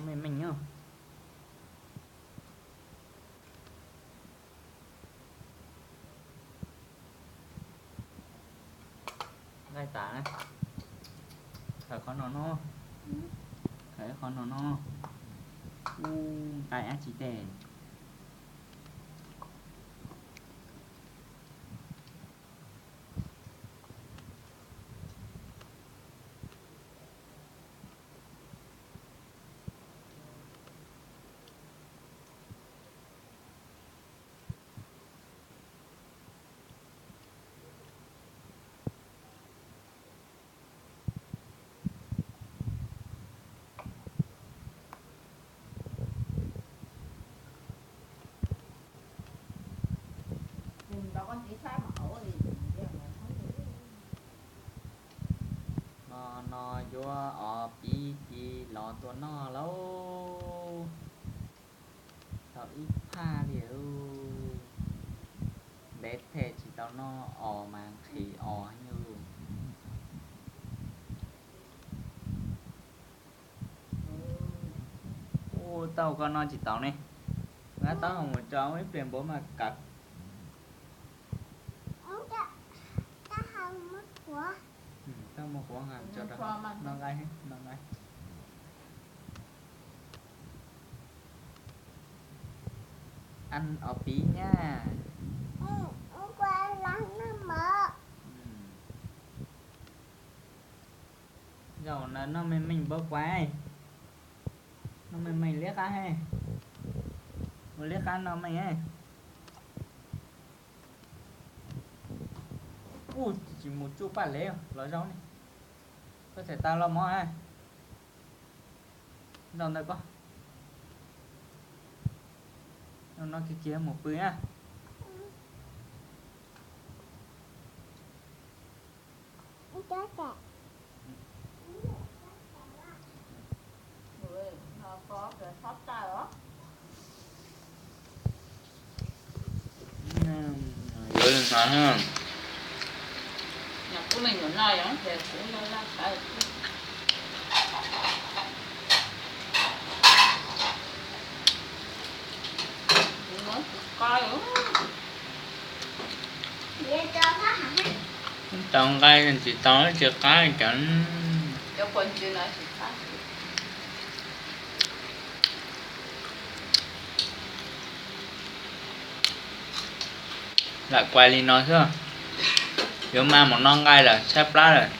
Meej meej os. Nqaij tas na. Khaws qhov no no. Khaws qhov no no. Ub, nqaij dab tsi tej. No, no yuav os piv ci los tua noj lauj. Tau ib phaj li. Ntev phem tsis tau noj os mas nqhis os heev. Ub, tau koj noj tsis tau ne. Nqa taub hau mus tso ib pliag npua mas kawg. Tau mus quav, noj nqaij, noj nqaij. Ăn os piv nha. Zaum no noj meej meej npaum kuav, noj meej meej liab qab he, ua liab qab noj meej. Ub, tsis mus tsuj paj lev los zaum ne. Koj txhais tas los mov a. Nrau ntawd koj. No kiag kiag mus pw na. Yuav li no, kuv me nyuam no yog kuv laj laj qab. Tau nqaij tsis tau tsis qab cov. Lam kuais li no xwb. Yuav mas mus noj nqaij lawm, tshaib plab lawm.